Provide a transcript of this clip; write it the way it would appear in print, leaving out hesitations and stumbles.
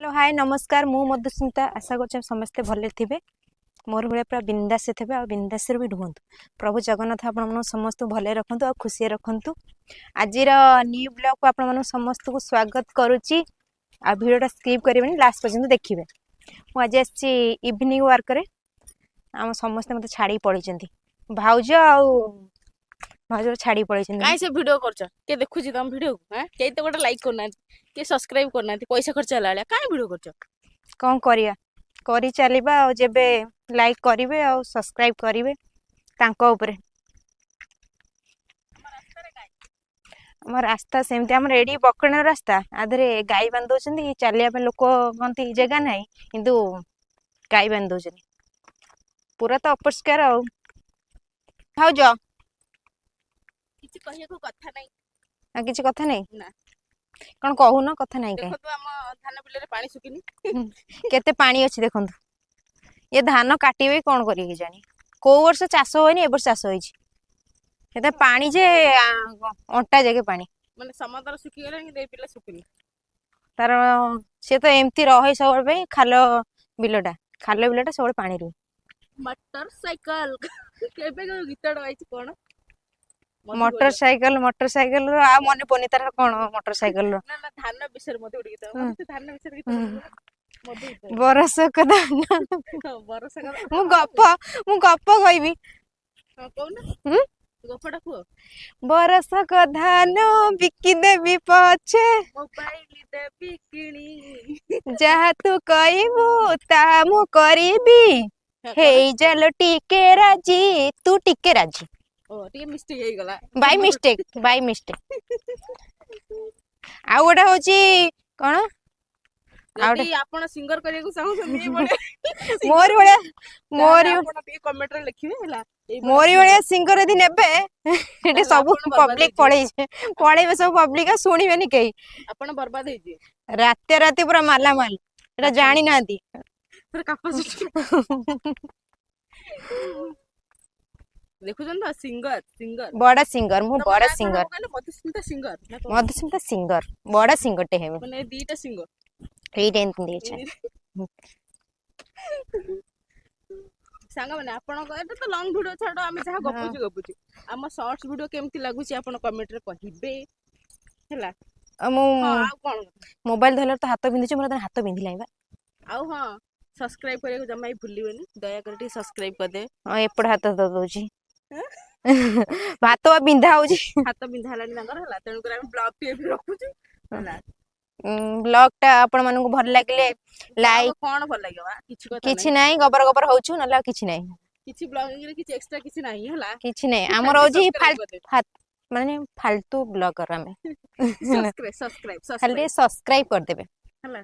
Hello, ହାଏ, ନମସ୍କାର। ମୁଁ ମଧୁସ୍ମିତା। ଆଶା କରୁଛି ସମସ୍ତେ ଭଲରେ ଥିବେ, ମୋର ଭଳିଆ ପୁରା ବିନ୍ଦାସ ଥିବେ ଆଉ ବିନ୍ଦାସରେ ବି ରୁହନ୍ତୁ। ପ୍ରଭୁ ଜଗନ୍ନାଥ ଆପଣମାନଙ୍କୁ ସମସ୍ତଙ୍କୁ ଭଲରେ ରଖନ୍ତୁ ଆଉ ଖୁସିରେ ରଖନ୍ତୁ। ଆଜିର ନ୍ୟୁ ବ୍ଲଗ୍କୁ ଆପଣମାନଙ୍କୁ ସମସ୍ତଙ୍କୁ ସ୍ୱାଗତ କରୁଛି। ଆଉ ଭିଡ଼ିଓଟା ସ୍କିପ୍ କରିବେନି, ଲାଷ୍ଟ ପର୍ଯ୍ୟନ୍ତ ଦେଖିବେ। ମୁଁ ଆଜି ଆସିଛି ଇଭିନିଂ ୱାର୍କରେ। ଆମ ସମସ୍ତେ ମୋତେ ଛାଡ଼ିକି ପଳେଇଛନ୍ତି। ଭାଉଜ ଆଉ ଭାଉଜ ଛାଡ଼ିକି ପଳେଇଛନ୍ତି। କାଇଁ ସେ ଭିଡିଓ କରୁଛ? କିଏ ଦେଖୁଛି ତମ ଭିଡିଓକୁ? ଆଁ, କେହି ତ ଗୋଟେ ଲାଇକ୍ କରୁନାହାନ୍ତି, କିଏ ସବସ୍କ୍ରାଇବ କରୁନାହାନ୍ତି। ପଇସା ଖର୍ଚ୍ଚ ହେଲା ଭଳିଆ କାଇଁ ଭିଡିଓ କରୁଛ? କ'ଣ କରିବା, କରି ଚାଲିବା। ଆଉ ଯେବେ ଲାଇକ୍ କରିବେ ଆଉ ସବସ୍କ୍ରାଇବ୍ କରିବେ ତାଙ୍କ ଉପରେ। ଆମ ରାସ୍ତା ସେମିତି, ଆମର ଏଠି ବକଣ ରାସ୍ତା, ଆ ଦେହରେ ଗାଈ ବାନ୍ଧି ଦଉଛନ୍ତି। ଚାଲିବା ପାଇଁ ଲୋକ କହନ୍ତି ଜାଗା ନାହିଁ, କିନ୍ତୁ ଗାଈ ବାନ୍ଧି ଦଉଛନ୍ତି। ପୁରା ତ ଅପରିଷ୍କାର। ଆଉ ଭାଉଜ? କିଛି କହିବାକୁ କଥା ନାହିଁ। ଆଉ କିଛି କଥା ନାହିଁ? ନା। କ'ଣ କହୁନ, କଥା ନାହିଁ କାଇଁ? ଦେଖନ୍ତୁ, ଆମ ଧାନ ବିଲରେ ପାଣି ଶୁଖିନି। କେତେ ପାଣି ଅଛି ଦେଖନ୍ତୁ। ଏ ଧାନ କାଟିବେ କ'ଣ କରିବେ ଜାଣି। କୋଉ ବର୍ଷ ଚାଷ ହୁଏନି, ଏ ବର୍ଷ ଚାଷ ହେଇଛି। ଏତେ ପାଣି ଯେ ଅଣ୍ଟା ଯାକେ ପାଣି। ମାନେ ସମତଳ ଶୁଖିଗଲାଣି, କିନ୍ତୁ ଏ ବିଲ ଶୁଖିନି। ତାର ସେ ତ ଏମିତି ରହେ ସବୁବେଳେ ପାଇଁ। ଖାଲ ବିଲଟା, ଖାଲ ବିଲଟା ସବୁବେଳେ ପାଣି ରୁହେ। ମଟର ସାଇକେଲ, କେବେ ଯୋଉ ଗୀତଟା ଗାଇଛି କଣ? ମଟର ସାଇକେଲ, ମଟର ସାଇକେଲ ର ଆଉ ମନେ ପଡୁନି ତାର କଣ, ମଟର ସାଇକେଲ ର। ନା ନା, ଧାନ ବିଷୟରେ ମତେ ଗୋଟେ ଗୀତ, ମତେ ଧାନ ବିଷୟରେ ଗୀତ ମଧୁ। ବରଷକ ଧାନ। ବରଷକ। ମୁଁ ଗପ କହିବି। ହଁ, କହୁନ। ଗପଟା କୁହ। ବରଷକ ଧାନ ବିକିଦେବି ପଛେ, ମୋବାଇଲ ଦେବି କିଣି, ଯାହା ତୁ କହିବୁ ତାହା ମୁଁ କରିବି, ହେଇ ଚାଲ ଟିକେ ରାଜି, ତୁ ଟିକେ ରାଜି। ଓ, ଟିକେ ମିଷ୍ଟେକ୍ ହେଇଗଲା। Bai mistake, Bai mistake. ଆଉ ଗୋଟେ ହଉଛି କଣ, ଆଉ ଯଦି ଆପଣ ସିଙ୍ଗର କରିବାକୁ ଚାହୁଁଛନ୍ତି ଏଇଭଳିଆ, ମୋରି ଭଳିଆ, ମୋରି ତାହେଲେ ଆପଣ ଟିକେ କମେଣ୍ଟରେ ଲେଖିବେ, ହେଲା? ଏଇଭଳିଆ ମୋରି singer। ଭଳିଆ ସିଙ୍ଗର ଯଦି ନେବେ, ଏଠି ତାହେଲେ ସବୁ ଆପଣ ବର୍ବାଦ ପବ୍ଲିକ ହେଇଯିବେ। ପଳେଇବେ, ପଳେଇବେ ସବୁ ପବ୍ଲିକ, ଆଉ ଶୁଣିବେନି କେହି। ଆପଣ ବର୍ବାଦ ହେଇଯିବେ। ରାତି ରାତି ପୁରା ମାଲାମାଲ, ଏଟା ଜାଣିନାହାନ୍ତି। ପୁରା କାପାସିଟି ଦେଖୁଛନ୍ତି ତ, ସିଙ୍ଗର ସିଙ୍ଗର। ବଡ ସିଙ୍ଗର ମୁଁ, ବଡ ସିଙ୍ଗର। ମଧୁସ୍ମିତା ସିଙ୍ଗର ନା କଣ? ମଧୁସ୍ମିତା ସିଙ୍ଗର, ବଡ ସିଙ୍ଗରଟେ ହେବି। ମାନେ ଦିଟା ସିଙ୍ଗର। ଏଇଟା ଏମିତି ଦେଇଛ। ସାଙ୍ଗମାନେ, ଆପଣଙ୍କ ଏଟା ତ ଲଙ୍ଗ ଭିଡିଓ, ଛାଡ, ଆମେ ଯାହା ଗପୁଛୁ ଗପୁଛୁ। ଆମ ସର୍ଟସ ଭିଡିଓ କେମିତି ଲାଗୁଛି ଆପଣ କମେଣ୍ଟରେ କହିବେ, ହେଲା? ଆଉ ମୁଁ ହଁ, ଆଉ କଣ? ମୋବାଇଲ ଧରିଲା ତ ହାତ ବିନ୍ଧୁଛି ମୋର, ହାତ ବିନ୍ଧିଲାଣି ବା। ଆଉ ହଁ, ସବସ୍କ୍ରାଇବ କରିବାକୁ ଜମା ବି ଭୁଲିବେନି। ଦୟାକରି ଟିକେ ସବସ୍କ୍ରାଇବ କରିଦେବେ। ହଁ, ଏପଟେ ହାତ ଦଉଛି, ଭାତ ବା ବିନ୍ଧା ହଉଛି। ହାତ ବିନ୍ଧା ହେଲାଣି ତାଙ୍କର, ହେଲା? ତେଣୁକରି ଆମେ ବ୍ଲଗ ଟିକେ ବି ରଖୁଛୁ, ହେଲା? ବ୍ଲଗ ଟା ଆପଣ ମାନଙ୍କୁ ଭଲ ଲାଗିଲେ ଲାଇକ୍ କଣ ଭଲ ଲାଗିବ ବା? କିଛି କଥା କିଛି ନାହିଁ, ଗୋବର ଗୋବର ହଉଛୁ, ନହେଲେ ଆଉ କିଛି ନାହିଁ। କିଛି ବ୍ଲଗିଂ ରେ କିଛି ଏକ୍ସଟ୍ରା କିଛି ନାହିଁ, ହେଲା? କିଛି ନାହିଁ ଆମର, ହଉଛି ମାନେ ଫାଲତୁ ବ୍ଲଗର ଆମେ। Subscribe, subscribe. ଖାଲି ଟିକେ ସବସ୍କ୍ରାଇବ କରିଦେବେ। ହେଲା।